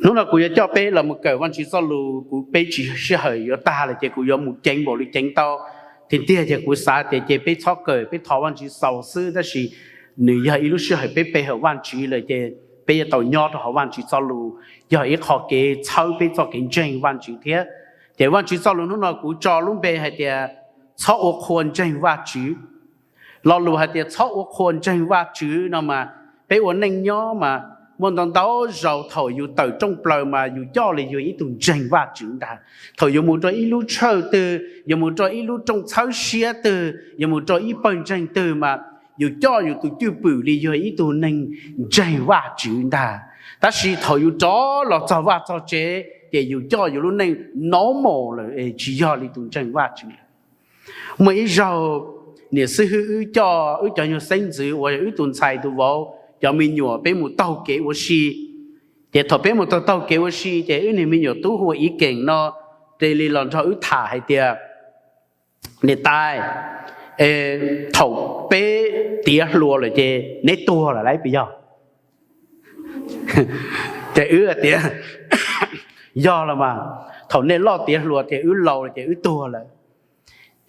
Hnub no kuv yuav coj peb los mus kawm Vajtswv txoj lus, kuv peb tsis sij hawm yuav tag lawm ces kuv yuav mus ceev npaum li ceev tau. Tiag tiag ces kuv xav tias ces peb txhob kawm, peb thov Vajtswv xaus xwb, tab sis nws yog ib lub sij hawm peb pe hawm Vajtswv lawm ces peb yuav tau nyob rau hauv Vajtswv txoj lus, yog ib qho kev txhawb peb txoj kev ntseeg Vajtswv thiab. Ces Vajtswv txoj lus hnub no kuv tso lub npe hais tias txhob ua qhua ntseeg Vajtswv. Lo lus hais tias txhob ua qhua ntseeg Vajtswv no mas peb ua neej nyob mas muaj ntau ntau zaus thaum yus tawm rooj plaws mas yus coj li yus ib tug ntseeg Vajtswv ntag. Thaum yus mus rau ib lub tshawj twg, yus mus rau ib lub rooj txhawb siab twg, yus mus rau ib pawg ntseeg twg mas yus coj yus tus cwj pwm li yus ib tug neeg ntseeg Vajtswv ntag. Tab sis thaum yus rov los txog vaj txog tsev ces yus coj yus lub neej normal lawm, tsis yog li tus ntseeg Vajtswv lawm. Muaj ib zaug niam xib hwb wb coj wb cov nyuag xeeb ntxwv uas yog wb tus ntxhais tus vauv cov me nyuam peb mus taug kev ua si. Ces thaum peb mus taug taug kev ua si ces wb niag me nyuam tub hu ua Iv Keem no cia li los nrog wb tham hais tias, niam tais, thaum peb tiav hluas lawm ces neb tuag lawm lauj, puas yog? Ces wb tias, yog los mas, thaum nej loj tiav hluas ces wb laus lawm ces wb tuag lawm.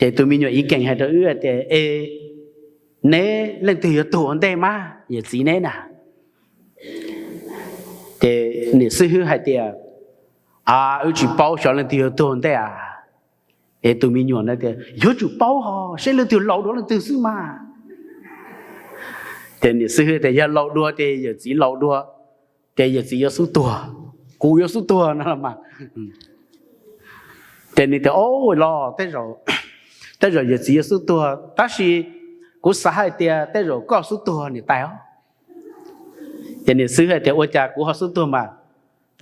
Ces tus me nyuam Iv Keem hais rau wb tias, es neb leej twg yuav tuag ua ntej mas, yawm txiv neb na? Ces niam xib hwb hais tias, a, wb tsis paub xyov leej twg yuav tuag ua ntej a. Es tus me nyuam na tias, yuav tsum paub hos, seb leej twg laus dua leej twg xwb mas. Ces niam xib hwb tias yog laus dua ces yawm txiv laus dua, ces yawm txiv yuav xub tuag, kuv yuav xub tuag no los mas. Ces nws tias, o, los tej zaum, tej zaum yawm txiv yuav xub tuag tab sis kuv xav hais tias tej zaum koj xub tuag niam tais os. Ces niam xib hwb hais tias ua cas kuv ho xub tuag mas?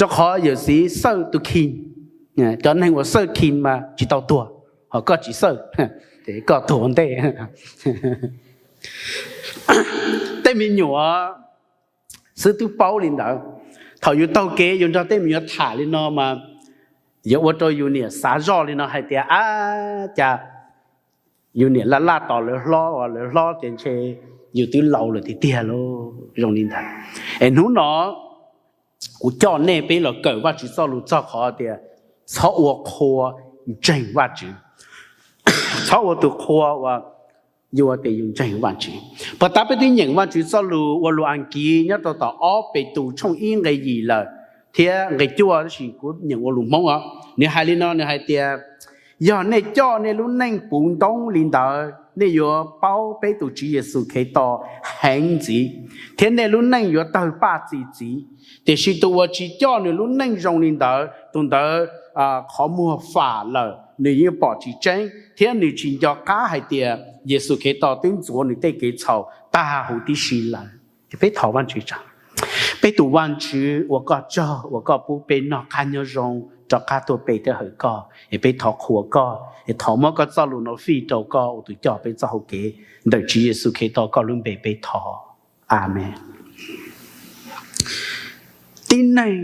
Rau qhov yawm txiv xawj tus khin, cov neeg uas xawj khin mas tsis tau tuag, ho koj tsis xawj, koj tuag ua ntej. Tej me nyuam xwb twb paub li ntawd. Thaum yus taug kev yus nrog tej me nyuam tham li no mas yuav ua rau yus niam xav zoj li no hais tias, a, cas yus niam laj laj tos lawv hlob, lawv hlob ces ntshe yus twb laus lawm tiag tiag lauj, zoo li ntawd. Es hnub no kuv coj nej peb los kawm Vajtswv txoj lus txog qhov tias txhob ua qhua ntseeg Vajtswv. Txhob ua tus qhua uas yus ua tias yus ntseeg Vajtswv. Puag ta peb twb nyeem Vajtswv txoj lus ua lus Askiv nyob rau tom ob Petus tshooj ib nqe yim lawm thiab nqe cuaj, tab sis kuv nyeem ua lus Hmoob os. Nws hais li no, nws hais tias, yog nej coj nej lub neej puv ntoob li ntawd, nej yuav paub peb tus Tswv Yexus Khetos heev ntxiv, thiab nej lub neej yuav tawg paj txi txiv. Tiam sis tus uas tsis coj nws lub neej zoo li ntawd, tus ntawd qhov muag fam lawm, nws yeej pom tsis tseeb, thiab nws tsis nco qab hais tias Yexus Khetos twb ntxuav nws tej kev txhaum tag huv tib si lawm. Peb thov Vajtswv tso. Peb tus Vajtswv, ua koj tsaug uas koj pub peb noj qab nyob zoo rov qab tuaj pe thiab hawm koj, es peb thov qhuas koj, es thov muab koj txoj lus no fij rau koj ua tus coj peb txoj hau kev. Ntawm Tswv Yexus Khetos koj lub npe peb thov, amees. Tib neeg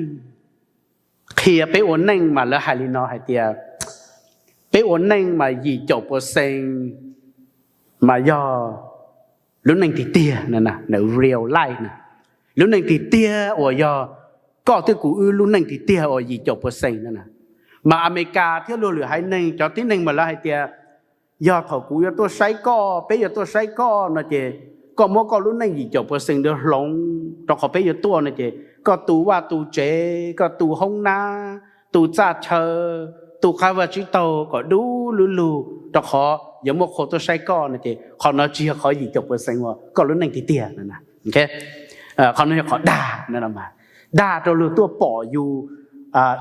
qhia peb ua neej mas lawv hais li no hais tias peb ua neej mas yim caum percent mas yog lub neej tiag tiag, real life na. Lub neej tiag tiag uas yog koj thiab kuv wb lub neej tiag tiag uas yim caum percent na. Mas Amelikas thiab luag lwm haiv neeg cov tib neeg mas lawv hais tias yog thaum kuv yuav tuaj saib koj, peb yuav tuaj saib koj no ces koj muab koj lub neej yim caum percent ntawd hloov rau qhov peb yuav tuaj no ces koj tu vaj tu tsev, koj tu hoob nab, tu txaj chaw, tu qab vaj tsib taug kom dub lub lug rau qhov yuav muaj qhua tuaj saib koj no ces qhov no tsis yog qhov yim caum percent uas koj lub neej tiag tiag. Qhov no yog qhov dag, dag rau luag tuaj pom yus,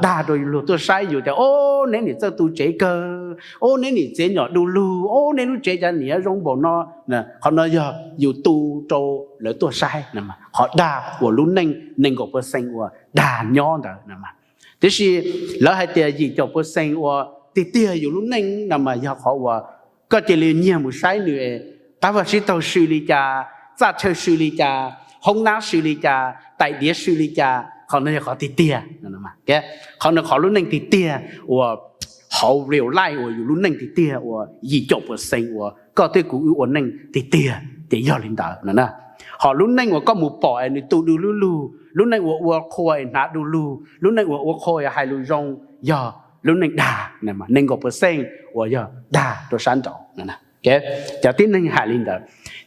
dag rau luag tuaj saib yus tias, o, neb niam txawj tu tsev kawg, o, neb niam txiv nyom du lug, o, neb lub tsev cas niam zoo npaum no. Qhov no yog yus tu rau lawv tuaj saib, qhov dag uas lub neej nees nkaum percent uas dag nyob ntawd. Tiam sis lawv hais tias yim caum percent uas tiag tiag yus lub neej no mas yog qhov uas koj cia li nyiag mus saib nws, qab vaj tsib taug swm li cas, txaj chaw swm li cas, hoob nab swm li cas, tais diav swm li cas, qhov no yog qhov tiag tiag. Qhov no qhov lub neej tiag tiag uas hauv real life uas yus lub neej tiag tiag uas yim caum percent uas koj thiab kuv wb ua neej tiag tiag ces yog li ntawd no na. Hos lub neej uas koj mus pom es nws tu du lub lug, lub neej uas ua qhua es hnav du lug, lub neej uas ua qhua es hais lus zoo, yog lub neej dag, nees nkaum percent uas yog dag rau sab nraud. Cov tib neeg hais li ntawd.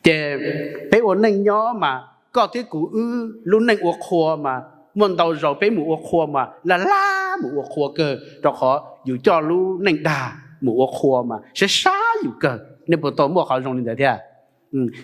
Ces peb ua neej nyob mas koj thiab kuv wb lub neej ua qhua mas muaj ntau zaus peb mus ua qhua mas laj laj mus ua qhua kawg, rau qhov yus coj lub neej dag mus ua qhua mas sab sab yus kawg. Nej puas tau muaj qhov zoo li ntawd thiab?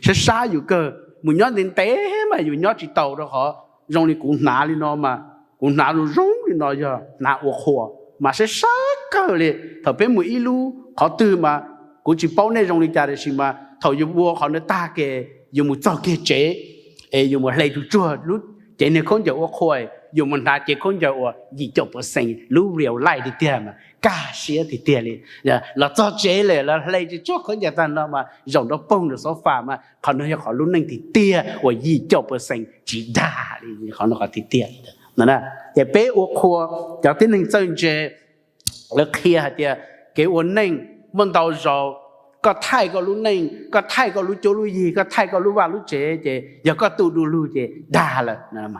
Sab sab yus kawg. Mus nyob ntev ntev mas yus nyob tsis taus, rau qhov zoo li kuv hnav li no mas, kuv hnav zoo zoo li no yog hnav ua qhua mas sab sab kawg li. Thaum peb mus ib lub qhov twg mas, kuv tsis paub nej zoo li cas tiam sis mas thaum yus ua qhov ntawd tag kiag, yus mus txog kiag tsev es yus mus hle tsuag tsuag lub cev niag khaub ncaws ua qhua, yus mus hnav cev khaub ncaws uas yim caum percent lub real life tiag tiag mas kaj siab tiag tiag li. Los txog tsev lawm los hle tsuag tsuag khaub ncaws tag no mas zaum nrov poog rau sofa mas qhov no yog qhov lub neej tiag tiag uas yim caum percent tsis dag li, qhov no qhov tiag tiag. Ces peb ua qhua, cov tib neeg txawj ntse lawv qhia hais tias kev ua neej muaj ntau zaus koj thaij koj lub neej, koj thaij koj lub cuab lub yig, koj thaij koj lub vaj lub tsev ces yog koj tu du lug ces dag lawm.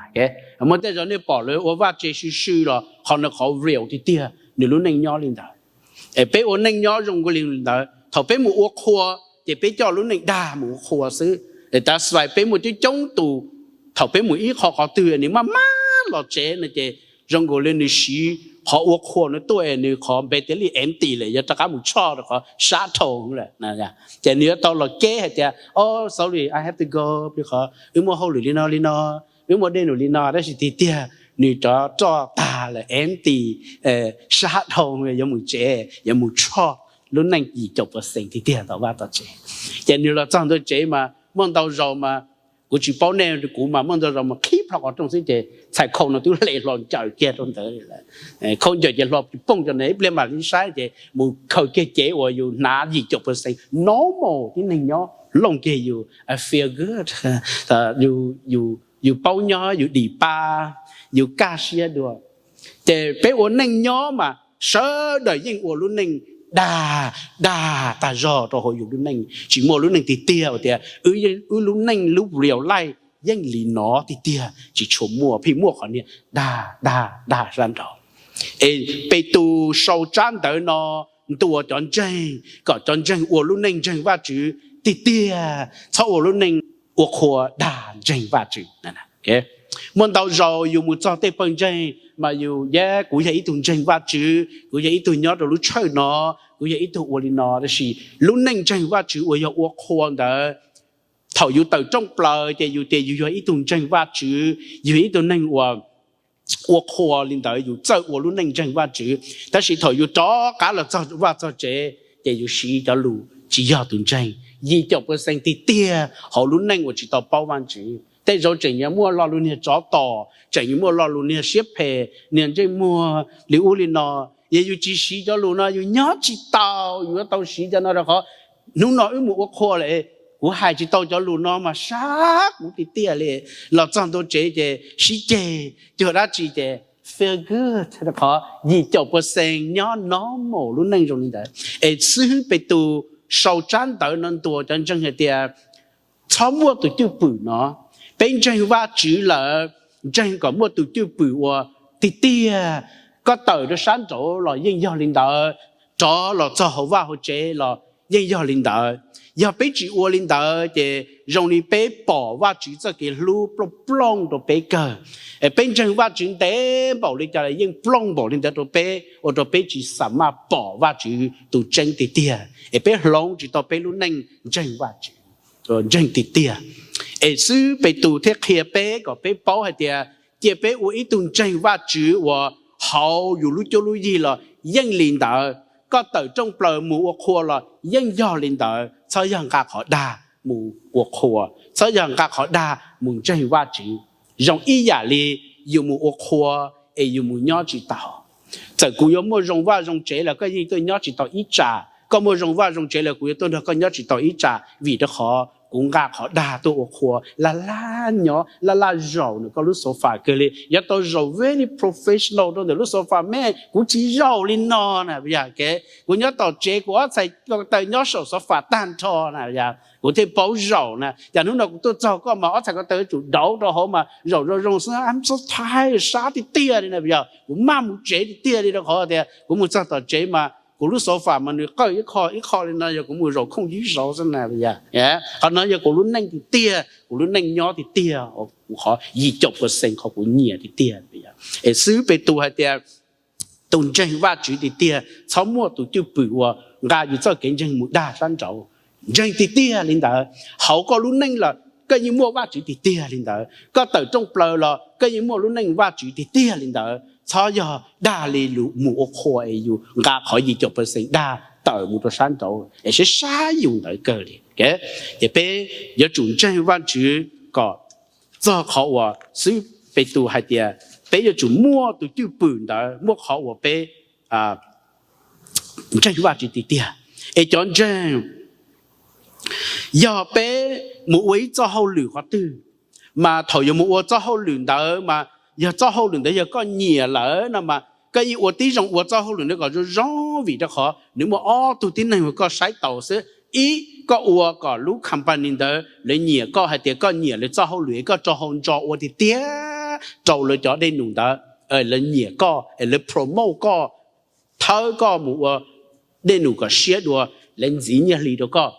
Muaj tej zaus nej pom lawv ua vaj tsev swm swm los qhov no qhov real tiag tiag, nws lub neej nyob li ntawd. Es peb ua neej nyob zoo nkaus li ntawd, thaum peb mus ua qhua ces peb coj lub neej dag mus ua qhua xwb. Tav xwm peb muaj coob coob tus, thaum peb mus ib qho qhov twg nws maj maj los tsev no ces zoo nkaus li nws siv qhov ua qhua no tuaj es nws qhov npe tias li empty lawm, yog rov qab mus tshoj rau qhov sab dhau lawm. Ces nws yuav tau los keb hais tias, Oh, sorry, I have to go, qhov wb muaj hauj lwm li no li no, wb muaj dej num li no, tab sis tiag tiag nws rov roj tag lawm, empty, sab dhau, yuav mus tsev, yuav mus tshoj lub neej yim caum percent tiag tiag tom vaj tom tsev. Ces nws los txog ntua tsev mas muaj ntau zaus mas, kuv tsis paub nej, kuv mas muaj ntau zaus mas qhib plho qhov rooj xwb ces txhais khau no twb hle hlo ncaws kiag rau ntawd lawm. Khaub ncaws ces hlo pooj rau ntawd, ib pliag mam li saib ces mus khaws kiag cev uas yus hnav yim caum percent normal tib neeg nyob looj kiag yus, I feel good, yus paub nyob, yus dim pab, yus kaj siab dua. Ces peb ua neej nyob mas sawv daws yeej ua lub neej dag, dag tag zog rau hauv yus lub neej, tsis muaj lub neej tiag tiag uas tias wb lub neej lub real life yeej li no tiag tiag, tsis tshua muaj, pheej muaj qhov niag dag dag dag sab nraud. Es Petus sau tsab ntawv no ntuas cov ntseeg kom cov ntseeg ua lub neej ntseeg Vajtswv tiag tiag, txhob ua lub neej ua qhua dag ntseeg Vajtswv. Muaj ntau zaus yus mus txog tej pawg ntseeg mas yus, yog kuv yog ib tug ntseeg Vajtswv, kuv yog ib tug nyob rau lub tshawj no, kuv yog ib tug ua li no, tab sis lub neej ntseeg Vajtswv uas yog ua qhua ntawd, thaum yus tawm rooj plaws ces yus tias yus yog ib tug ntseeg Vajtswv, yus yog ib tug neeg uas ua qhua li ntawd, yus txawj ua lub neej ntseeg Vajtswv. Tab sis thaum yus rov qab los txog vaj txog tsev ces yus siv cov lus tsis yog tus ntseeg yim caum percent tiag tiag hauv lub neej uas tsis tau paub Vajtswv. Tej zaum tseem yuav muaj lo lus niag tsov tom, tseem yuav muaj lo lus niag siab phem, niag ntsej muag li ub li no. Yog yus tsis siv cov lus no yus nyob tsis tau, yus yuav tau siv cov no rau qhov hnub no wb mus ua qhua lawm, kuv hais tsis tau cov lus no mas sab kuv tiag tiag li. Los txog ntua tsev ces sib ceg cuag dab tsi ces feel good, rau qhov yim caum percent nyob normal lub neej zoo li ntawd. Es xib hwb Petus sau tsab ntawv no ntuas cov ntseeg hais tias txhob muaj tus cwj pwm no. Peb ntseeg Vajtswv lawm, ntseeg kom muaj tus cwj pwm uas tiag tiag. Koj tawm rau sab nraud los yeej yog li ntawd, rov los txog hauv vaj hauv tsev los yeej yog li ntawd. Yog peb tsis ua li ntawd ces zoo li peb pom Vajtswv txoj kev hlub plooj plooj rau peb kawg. Peb ntseeg Vajtswv ntev npaum li cas los yeej plooj npaum li ntawd rau peb, ua rau peb tsis xa maj pom Vajtswv tus tseeb tiag tiag, es peb hloov tsis tau peb lub neej ntseeg Vajtswv, ntseeg tiag tiag. Es xib hwb Petus thiaj qhia peb kom peb paub hais tias cia peb ua ib tug ntseeg Vajtswv uas hauv yus lub cuab lub yig los yeej li ntawd. Koj tawm rooj plaws mus ua qhua los yeej yog li ntawd, txhob yog nqa qhov dag mus ua qhua, txhob yog nqa qhov dag mus ntseeg Vajtswv. Zoo ib yam li yus mus ua qhua es yus mus nyob tsis taus. Txawm kuv yuav muaj zoo vaj zoo tsev los koj yeej tuaj nyob tsis tau ib tsam, koj muaj zoo vaj zoo tsev los kuv yuav tuaj nrog koj nyob tsis tau ib tsam, vim rau qhov kuv nqa qhov dag tuaj ua qhua, laj laj nyob laj laj zaum ntawm koj lub sofa kawg li, yuav tau zaum very professional rau ntawm lub sofa me, kuv tsis zaum li no na yog, kuv nyob tom tsev kuv ob txhais ko taw nyob saum sofa tag nrho na yog, kuv thiaj paub zaum na. Cas hnub no kuv tuaj txog koj mas ob txhais ko taw yuav tsum dauv rau hauv mas zaum zoo zoo xwb, I'm so tired, sab tiag tiag li na yog, kuv maj mus tsev tiag tiag li rau qhov tias kuv mus txog tom tsev mas kuv lub sofa mas nws qawj ib qho ib qho li no, yog kuv mus zaum khooj ywb zov xwb na yog. Qhov no yog kuv lub neej tiag tiag, kuv lub neej nyob tiag tiag, kuv qhov yim caum percent qhov kuv nyiam tiag tiag. Es xib hwb Petus hais tias tus ntseeg Vajtswv tiag tiag txhob muaj tus cwj pwm uas nqa yus txoj kev ntseeg mus dag sab nraud. Ntseeg tiag tiag li ntawd, hauv koj lub neej los koj yeej muaj Vajtswv tiag tiag li ntawd, koj tawm rooj plaws los koj yeej muaj lub neej Vajtswv tiag tiag li ntawd. Txhob yog dag li lus mus ua qhua es yus nqa qhov yim caum percent dag tawm mus rau sab nraud es saib saib yus ntawd kawg li. Ces peb yuav tsum ntseeg Vajtswv kom txog qhov uas xib hwb Petus hais tias peb yuav tsum muaj tus cwj pwm ntawd, muaj qhov uas peb ntseeg Vajtswv tiag tiag. Es cov ntseeg, yog peb mus ua ib txoj hauj lwm qhov twg, mas thaum yuav mus ua txoj hauj lwm ntawd mas yog txoj hauj lwm ntawd yog koj nyiam lawm no mas koj yeej ua tib zoo ua txoj hauj lwm ntawd kom zoo zoo, vim rau qhov nws muaj ob tug tib neeg uas koj saib taus xwb. Ib, koj ua kom lub company ntawd lawv nyiam koj hais tias koj nyiam lawv txoj hauj lwm, koj rau hau ntso ua tiag tiag rau lawv cov dej num ntawd, lawv nyiam koj es lawv promote koj, thawb koj mus ua dej num kom siab dua, lawv ntxiv nyiaj hli rau koj.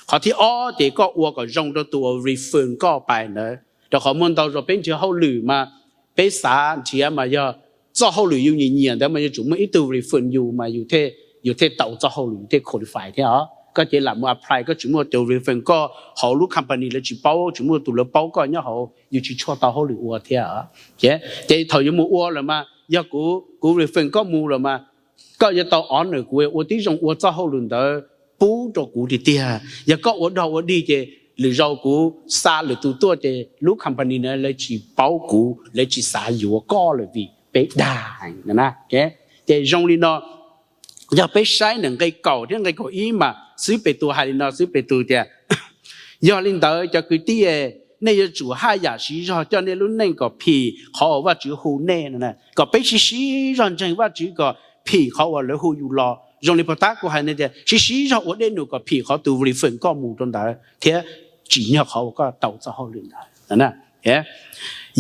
Qhov thib ob ces koj ua kom zoo rau tus uas refer koj pais ntawd, rau qhov muaj ntau zaus peb nrhiav hauj lwm mas peb xav nrhiav mas yog txoj hauj lwm yus nyiam nyiam ntawd mas yuav tsum muaj ib tug refer yus mas yus thiaj tau txoj hauj lwm, yus thiaj qualify thiab os. Koj ces lam mus apply koj tsis muaj tus refer koj hauv lub company lawv tsis paub, tsis muaj tus lawv paub koj nyob hauv, yus tsis tshua tau hauj lwm ua thiab. Ces thaum yuav mus ua lawm mas yog kuv, kuv refer koj mus lawm mas koj yuav tau honor kuv, ua tib zoo ua txoj hauj lwm ntawd pub rau kuv tiag tiag. Yog koj ua dog ua dig ces lwm zaus kuv xa lwm tus tuaj ces lub company na lawv tsis paub kuv, lawv tsis xav yuav koj lawm vim peb dag. Ces zoo li no, yog peb saib ntawm nqe kaum thiab nqe kaum ib mas xib hwb Petus hais li no, xib hwb Petus tias yog li ntawd cov kwv tij, nej yuav tsum haj yam siv zog coj nej lub neej kom phim qhov uas Vajtswv hu nej no, kom peb siv siv zog ntseeg Vajtswv kom phim qhov uas lawv hu yus los. Zoo li puag ta kuv hais tias siv siv zog ua dej num kom phim qhov tus refer koj mus rau ntawd thiab tsim nyog qhov uas koj tau txoj hauj lwm ntawd.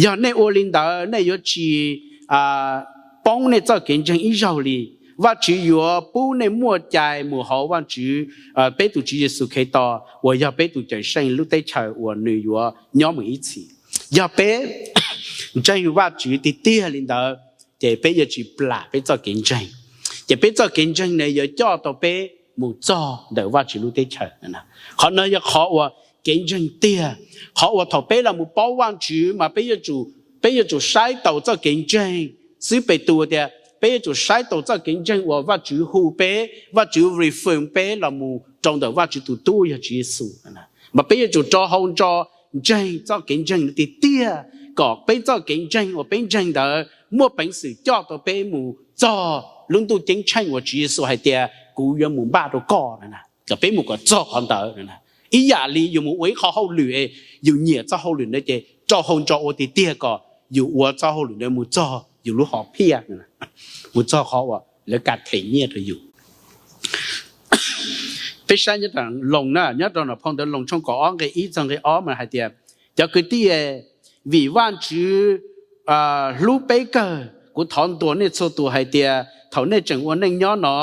Yog nej ua li ntawd nej yuav tsis poob nej txoj kev ntseeg ib zaug li. Vajtswv yuav pub nej muaj cai mus hauv Vajtswv, peb tus Tswv Yexus Khetos uas yog peb tus Cawm Seej lub teb chaws uas nws yuav nyob mus ib txhis. Yog peb ntseeg Vajtswv tiag tiag li ntawd, ces peb yuav tsis plam peb txoj kev ntseeg. Ces peb txoj kev ntseeg ne yuav coj tau peb mus txog ntawm Vajtswv lub teb chaws. Qhov no yog qhov uas kev ntseeg tiag, qhov uas thaum peb los mus paub Vajtswv mas peb yuav tsum saib taus txoj kev ntseeg. Xib hwb Petus tias peb yuav tsum saib taus txoj kev ntseeg uas Vajtswv hu peb, Vajtswv refer peb los mus rau ntawm Vajtswv tus Tub yog Tswv Yexus. Mas peb yuav tsum rau hau ntso ntseeg txoj kev ntseeg tiag tiag, kom peb txoj kev ntseeg uas peb ntseeg ntawd muaj peev xwm coj tau peb mus txog lub ntuj ceeb tsheej uas Tswv Yexus hais tias kuv yuav mus npaj rau koj, kom peb mus kom txog qhov ntawd. Ib yam li yus mus ua ib qho hauj lwm, yus nyiam txoj hauj lwm ntawd ces rau hau ntso ua tiag tiag kom yus ua txoj hauj lwm ntawd mus txog yus lub hom phiaj, mus txog qhov uas lawv kam them nyiaj rau yus. Peb saib nyob rau Loos na, nyob rau nram phau ntawv Loos tshooj kaum ob nqe ib txog nqe ob mas hais tias, cov kwv tij, vim Vajtswv hlub peb kawg, kuv thov ntuas nej txhua tus hais tias thaum nej tseem ua neej nyob no,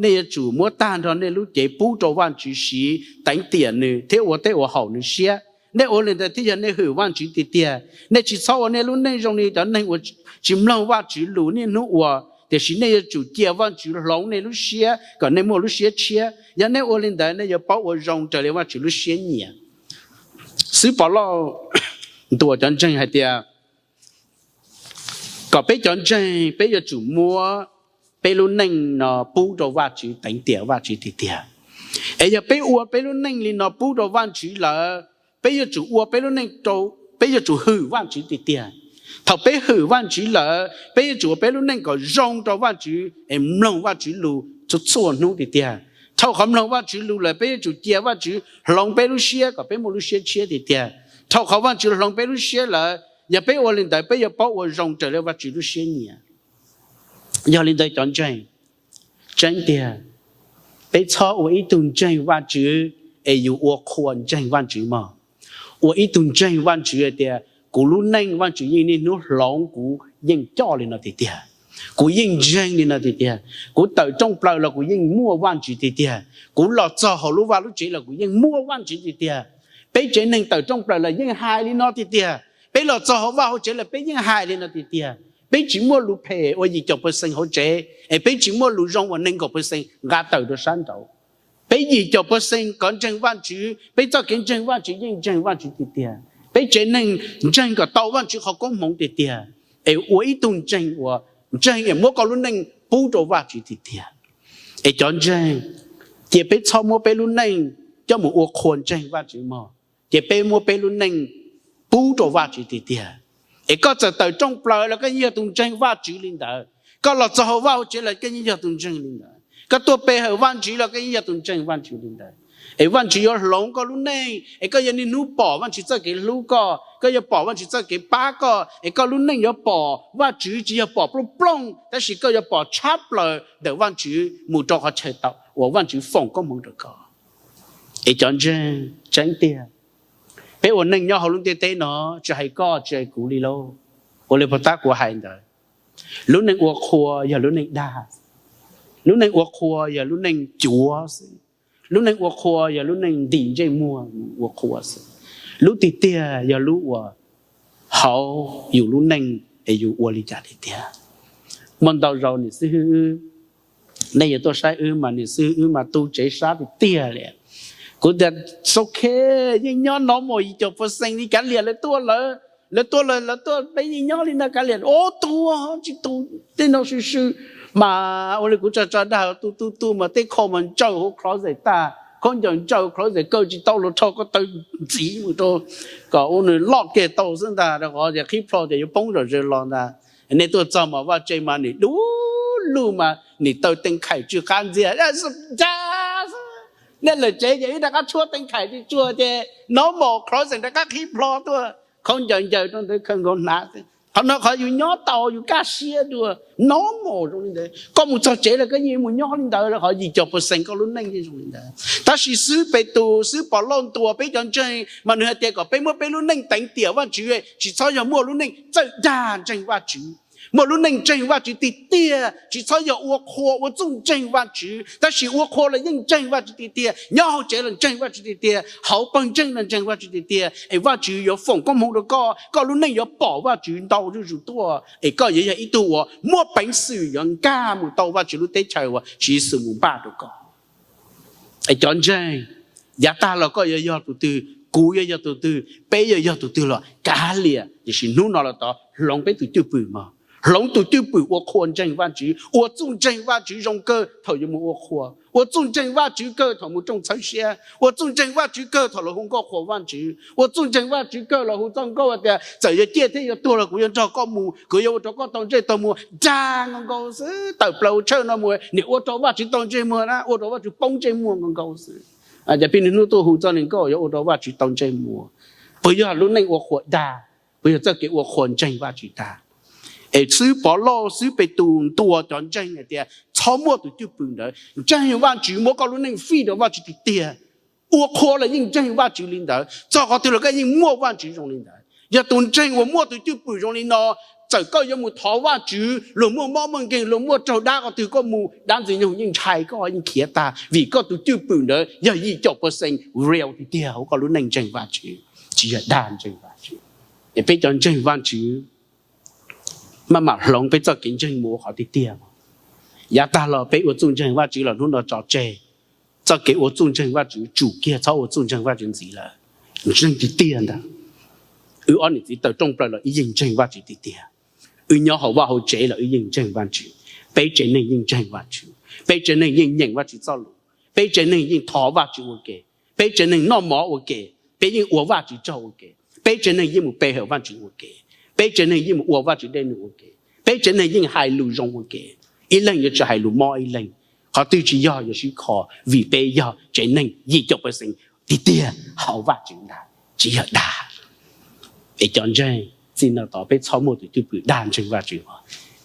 nej yuav tsum muab tag nrho nej lub cev pub rau Vajtswv siv teev tiam nws thiab ua tej ua haum nws siab. Nej ua li ntawd thiaj yog nej hwm Vajtswv tiag tiag. Nej tsis txhob ua nej lub neej zoo li cov neeg uas tsis mloog Vajtswv lus niaj hnub ua, tiam sis nej yuav tsum cia Vajtswv hloov nej lub siab kom nej muaj lub siab tshiab. Yog nej ua li ntawd nej yuav paub ua zoo raws li Vajtswv lub siab nyiam. Xib hwb Pov Lauj ntuas cov ntseeg hais tias kom peb cov ntseeg peb yuav tsum muab peb lub neej no pub rau Vajtswv, teev tiam Vajtswv tiag tiag. Es yog peb ua peb lub neej li no pub rau Vajtswv lawm, peb yuav tsum ua peb lub neej, peb yuav tsum hwm Vajtswv tiag tiag. Thaum peb hwm Vajtswv lawm peb yuav tsum ua peb lub neej kom zoo rau Vajtswv es mloog Vajtswv lus txhua txhua hnub tiag tiag. Dhau qhov mloog Vajtswv lus lawm, peb yuav tsum cia Vajtswv hloov peb lub siab kom peb muaj lub siab tshiab tiag tiag. Dhau qhov Vajtswv hloov peb lub siab lawm, yog peb ua li ntawd peb yuav paub ua zoo raws li Vajtswv lub siab nyiam. Yog li ntawd cov ntseeg, tseeb tiag, peb txhob ua ib tug ntseeg Vajtswv es yus ua qhua ntseeg Vajtswv mog. Ua ib tug ntseeg Vajtswv hais tias kuv lub neej Vajtswv yeej niaj hnub hloov, kuv yeej coj li no tiag tiag, kuv yeej ntseeg li no tiag tiag, kuv tawm rooj plaws los kuv yeej muaj Vajtswv tiag tiag, kuv los txog hauv lub vaj lub tsev los kuv yeej muaj Vajtswv tiag tiag. Peb tsev neeg tawm rooj plaws los yeej hais li no tiag tiag, peb los txog hauv vaj hauv tsev los peb yeej hais li no tiag tiag. Peb tsis muaj lus phem ua yim caum percent hauv tsev, es peb tsis muaj lus zoo uas nees nkaum percent nqa tawm rau sab nraud. Peb yim caum percent kov ntseeg Vajtswv, peb txoj kev ntseeg Vajtswv yeej ntseeg Vajtswv tiag tiag. Peb tsev neeg ntseeg kom tau Vajtswv qhov koob hmoov tiag tiag, es ua ib tug ntseeg uas ntseeg es muab koj lub neej pub rau Vajtswv tiag tiag. Es cov ntseeg, cia peb txhob muab peb lub neej coj mus ua qhua ntseeg Vajtswv mog. Cia peb muab peb lub neej pub rau Vajtswv tiag tiag. Es koj txawm tawm rooj plaws los koj yeej yog tus ntseeg Vajtswv li ntawd. Koj los txog hauv vaj hauv tsev los koj yeej yog tus ntseeg li ntawd. Koj tuaj pe hawm Vajtswv los koj yeej yog tus ntseeg Vajtswv li ntawd. Es Vajtswv yuav hloov koj lub neej, es koj yuav niaj hnub pom Vajtswv txoj kev hlub koj, koj yuav pom Vajtswv txoj kev pab koj, es koj lub neej yuav pom Vajtswv tsis yog pom plooj plooj, tab sis koj yuav pom tshab plaws ntawm Vajtswv mus rau qhov chaw tau uas Vajtswv foom koob hmoov rau koj. Es cov ntseeg, tseeb tiag, peb ua neej nyob hauv lub ntiaj teb no, tsis hais koj tsis hais kuv li lauj, ua li puag ta kuv hais ntawd, lub neej ua qhua yog lub neej dag, lub neej ua qhua yog lub neej cuav xwb, lub neej ua qhua yog lub neej ntim ntsej muag ua qhua xwb. Lub tiag tiag yog lub uas hauv yus lub neej es yus ua li cas tiag tiag. Muaj ntau zaus niam xib hwb wb, nej yuav tuaj saib wb mas niam xib hwb wb mas tu tsev sab tiag tiag li. Kuv tias, xau khe, yeej nyob no mus yim caum percent li, kav liam lawv tuaj lawv, lawv tuaj lawv, lawv tuaj peb yeej nyob li no kav liam, ua tuaj tsis tu, tej no swm swm. Mas ua li kuv tso tso dag, tu tu tu mas tej khau mas ntsaws hauv closet tag, khaub ncaws ntsaws closet, kaw tsis tau los rho ko taw ntxiv mus rau, kom ua nws loj kiag tau xwb ntag, rau qhov tias qhib plho ces yuav poob zom zaws los ntag. Nej tuaj txog mas vaj tse mas nim dub lug mas nim taw tee khais tsw qab ntxiag, nej lawm tsev ces wb rov qab tshuab tee khais tsw tsuag ces no mus closet rov qab qhib plho tuaj, khaub ncaws ncaws rau ntawd khaws nkaus hnav. Qhov no qhov yus nyob tau yus kaj siab dua, no mus zoo li ntawd. Koj mus txog tsev los koj yeej mus nyob li ntawd, qhov yim caum percent koj lub neej yeej zoo li ntawd. Tab sis xib hwb Petus, xib hwb Pov Lauj ntuas peb cov ntseeg mas nws hais tias kom peb muab peb lub neej teev tiam Vajtswv, tsis txhob yog muaj lub neej txawj dag ntseeg Vajtswv. Muaj lub neej ntseeg Vajtswv tiag tiag, tsis txhob yog ua qhua ua txuj ntseeg Vajtswv, tab sis ua qhua los yeej ntseeg Vajtswv tiag tiag, nyob hauv tsev los ntseeg Vajtswv tiag tiag, hauv pawg ntseeg los ntseeg Vajtswv tiag tiag, es Vajtswv yuav foom koob hmoov rau koj, koj lub neej yuav pom Vajtswv ntau zuj zus tuaj, es koj yuav yog ib tug uas muaj peev xwm yuav nkag mus tau Vajtswv lub teb chaws uas Tswv Yexus mus npaj rau koj. Es cov ntseeg, yav tag los koj yuav yog tus twg, kuv yuav yog tus twg, peb yuav yog tus twg los kav liam, tiam sis hnub no los tod hloov peb tus cwj pwm mog. Hloov tus cwj pwm ua qhua ntseeg Vajtswv, ua txuj ntseeg Vajtswv zoo kawg thaum yuav mus ua qhua, ua txuj ntseeg Vajtswv kawg thaum mus rooj txhawb siab, ua txuj ntseeg Vajtswv kawg thaum los hu nkauj qhuas Vajtswv, ua txuj ntseeg Vajtswv kawg los hu txoj nkauj tias txawm yuav ciaj thiab yuav tuag los kuv yuav nrog koj mus, kuv yuav ua rau koj tau ntsej tau muag dag nkaus nkaus xwb. Tawm plaws ua tshawj no mus nim ua rau Vajtswv tau ntsej muag na, ua rau Vajtswv poob ntsej muag nkaus nkaus xwb. Ces peb niaj hnub tuaj hu txoj nkauj yuav ua rau Vajtswv tau ntsej muag. Puas yog lub neej ua qhua dag? Puas yog txoj kev ua qhua ntseeg Vajtswv tag? Es xib hwb Pov Lauj, xib hwb Petus ntuas cov ntseeg hais tias txhob muaj tus cwj pwm ntawd. Ntseeg Vajtswv, muab koj lub neej fij rau Vajtswv tiag tiag. Ua qhua los yeej ntseeg Vajtswv li ntawd, txog qhov twg los koj yeej muaj Vajtswv zoo li ntawd. Yog tus ntseeg uas muaj tus cwj pwm zoo li no, txawm koj yuav mus thov Vajtswv, luag muaj mob muaj nkeeg, luag muaj raug dab qhov twg koj mus, dab ntxwg nyoog yeej ntshai koj, yeej khiav tag, vim koj tus cwj pwm ntawd yog yim caum percent real tiag tiag hauv koj lub neej ntseeg Vajtswv, tsis yog dag ntseeg Vajtswv. Es peb cov ntseeg Vajtswv maj mam hloov peb txoj kev ntseeg mus ua qhov tiag tiag. Yav tag los peb ua txuj ntseeg Vajtswv los hnub no tso tseg. Txoj kev ua txuj ntseeg Vajtswv tsum kiag, txhob ua txuj ntseeg Vajtswv ntxiv lawm. Ntseeg tiag tiag ntag. Wb ob niam txiv tawm rooj plaws los wb yeej ntseeg Vajtswv tiag tiag. Wb nyob hauv vaj hauv tsev los wb yeej ntseeg Vajtswv. Peb tsev neeg yeej ntseeg Vajtswv, peb tsev neeg yeej nyeem Vajtswv txoj lus, peb tsev neeg yeej thov Vajtswv ua ke, peb tsev neeg noj mov ua ke, peb yeej ua Vajtswv tsaug ua ke, peb tsev neeg yeej mus pe hawm Vajtswv ua ke, peb tsev neeg yeej mus ua Vajtswv dej num ua ke, peb tsev neeg yeej hais lus zoo ua ke. Ib leeg yuav tsis hais lus mob ib leeg. Qhov twg tsis yog, yog sib kho, vim peb yog tsev neeg yim caum percent tiag tiag hauv Vajtswv ntag, tsis yog dag. Es cov ntseeg, txij no tod peb txhob muaj tus cwj pwm dag ntseeg Vajtswv,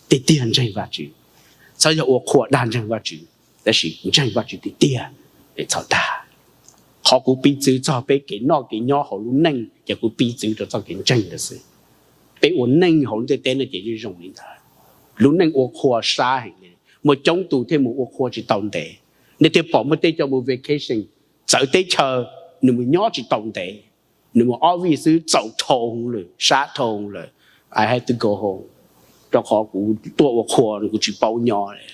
tiag tiag ntseeg Vajtswv. Txhob yog ua qhua dag ntseeg Vajtswv, tab sis ntseeg Vajtswv tiag tiag, txhob dag. Qhov kuv piv txwv txog peb kev noj kev nyob hauv lub neej ces kuv piv txwv rau txoj kev ntseeg ntawd xwb. Peb ua neej hauv ntiaj teb no ces yeej zoo li ntawd. Lub neej ua qhua sab heev li, muaj coob tus thiaj mus ua qhua tsis tau ntev. Nej thiaj pom muaj tej cov mus vacation txawv teb chaws, nws mus nyob tsis tau ntev, nws mus ob vij xwb txaus dhau lawm, sab dhau lawm, I have to go home, rau qhov kuv tuaj ua qhua kuv tsis paub nyob li.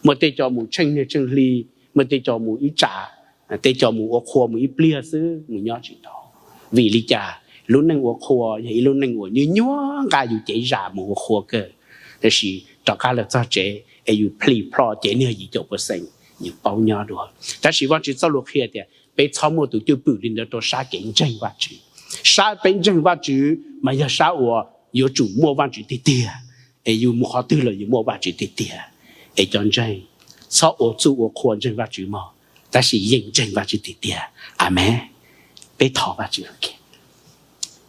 Muaj tej cov mus tsheej niaj tsheej hli, muaj tej cov mus ib tsam, tej cov mus ua qhua mus ib pliag xwb mus nyob tsis tau. Vim li cas? Lub neej ua qhua yog ib lub neej uas nyuaj nyuaj nqa yus cev zam mus ua qhua kawg, tab sis rov qab los txog tsev es yus plhis plho cev niag yim caum percent, yus paub nyob dua. Tab sis Vajtswv txoj lus qhia tias peb txhob muaj tus cwj pwm li ntawd rau sab kev ntseeg Vajtswv. Sab peb ntseeg Vajtswv mas yog sab uas yuav tsum muaj Vajtswv tiag tiag, es yus mus qhov twg los yus muaj Vajtswv tiag tiag. Es cov ntseeg, txhob ua txuj ua qhua ntseeg Vajtswv mog, tab sis yeej ntseeg Vajtswv tiag tiag. Amees. Peb thov Vajtswv,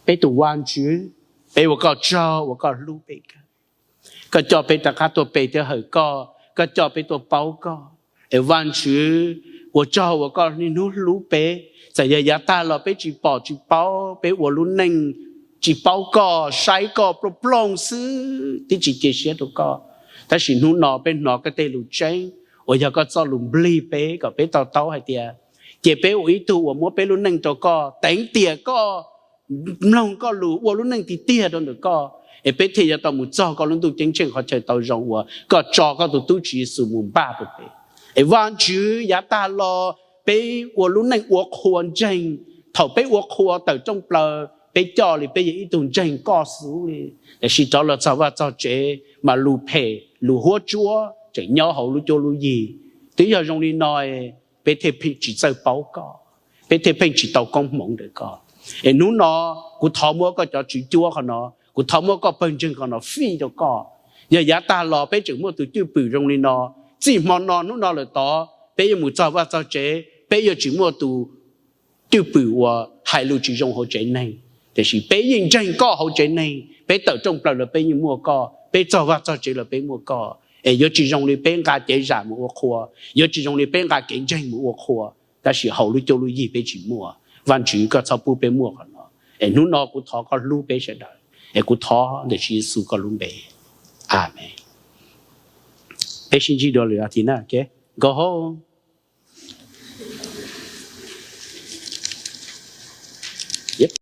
peb tus Vajtswv, peb ua koj tsaug uas koj hlub peb kawg. Koj coj peb rov qab tuaj pe thiab hawm koj, koj coj peb tuaj paub koj. Es Vajtswv, ua tsaug uas koj niaj hnub hlub peb, txawm yog yav tag los peb tsis pom tsis paub, peb ua lub neej tsis paub koj, saib koj plooj plooj xwb, twb tsis cia siab rau koj. Tab sis hnub no peb hnov koj tej lus tseeb uas yog koj txoj lus nplig peb kom peb to taub hais tias cia peb ua ib tug uas muab peb lub neej rau koj, teev tiam koj, mloog koj lus, ua lub neej tiag tiag rau ntawm koj, es peb thiaj yuav tau mus txog koj lub ntuj ceeb tsheej qhov chaw tau zoo uas koj tso koj tus tub Tswv Yexus mus npaj rau peb. Es Vajtswv, yav tag los peb ua lub neej ua qhua ntseeg, thaum peb ua qhua tawm rooj plaws peb coj li peb yog ib tug ntseeg koj xwb li, tiam sis rov los txog vaj txog tsev mas lus phem lus huab tsuab tseem nyob hauv lub cuab lub yig. Twb yog zoo li no peb thiaj pheej tsis txawj paub koj, peb thiaj pheej tsis tau koob hmoov ntawm koj. Es hnub no kuv thov muab koj cov tswv cuab qhov no, kuv thov muab koj pawg ntseeg qhov no fij rau koj. Yog yav tag los peb tseem muaj tus cwj pwm zoo li no, txij hmo no hnub no lawm tod peb yuav mus txog vaj txog tsev peb yuav tsis muaj tus cwj pwm uas hais lus tsis zoo hauv tsev neeg, tiam sis peb yeej ntseeg koj hauv tsev neeg, peb tawm rooj plaws los peb yeej muaj koj, peb txog vaj txog tsev los peb muaj koj. Es yuav tsis zoo li peb nqa cev zam mus ua qhua, yuav tsis zoo li peb nqa kev ntseeg mus ua qhua, tab sis hauv lub cuab lub yig peb tsis muaj. Vajtswv, koj txhob pub peb muaj qhov no. Es hnub no kuv thov koj hlub peb sawv daws, es kuv thov ntawm Tswv Yexus koj lub npe. Amees. Peb sib ntsib dua lwm a thiv na, nkauj hauj.